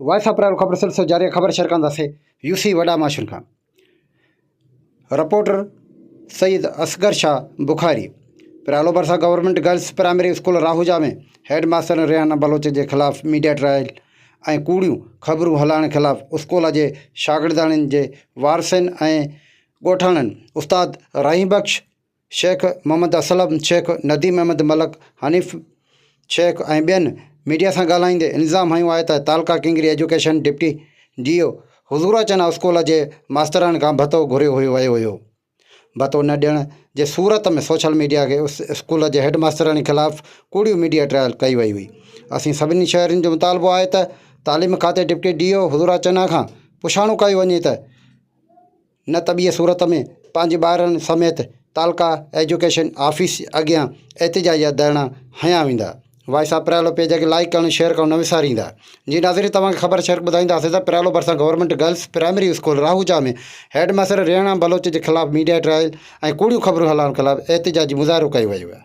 Voice of Pryalo خبر سلسلو جاري آهي خبر شيئر ڪنداسين يو سي وڏا ماشن کان رپورٽر سيد اصغر شاهه بخاري پريالو ڀرسان government girls primary school Rahuja ۾ head master Rehana Baloch جي خلاف ميڊيا ٽرائل ۽ ڪوڙيون خبرون هلائڻ خلاف اسڪول جي شاگردياڻين جي وارثن ۽ ڳوٺاڻن استاد رحيم بخش شيخ محمد اسلم شيخ، نديم احمد ملڪ، حنيف شيخ ۽ ٻين ميڊيا سان ڳالهائيندي الزام هنيو آهي ته تعلقه Kingri education deputy D O Huzoora Channa school جي ماسترن کان ڀتو گهريو هيو ويو هيو ڀتو نه ڏيڻ جي صورت ۾ سوشل ميڊيا کي اسڪول جي هيڊ ماسترن خلاف ڪوڙيون ميڊيا ٽرائل ڪئي وئي هئي اسين سڀني شهرين جو مطالبو آهي ته تعليم کاتي ڊپٽي ڊي او حضورا چنا کان پڇاڻو ڪيو وڃي ته نه ته ٻيء صورت ۾ پنهنجي ٻارڙن سميت تعلقه ايجوڪيشن آفيس اڳيان احتجاجي ڌرڻا هنيا ويندا. وائس آف پريالو پيج کي لائيڪ ڪرڻ شيئر ڪرڻ نه وساريندا. جي ناظرين توهان کي خبر شيئر ٻڌائينداسين ته پريالو ڀرسان government girls primary school Rahuja ۾ head master Rehana Baloch جي خلاف ميڊيا ٽرائل ۽ ڪوڙيون خبرون هلائڻ خلاف احتجاجي مظاهرو ڪيو ويو.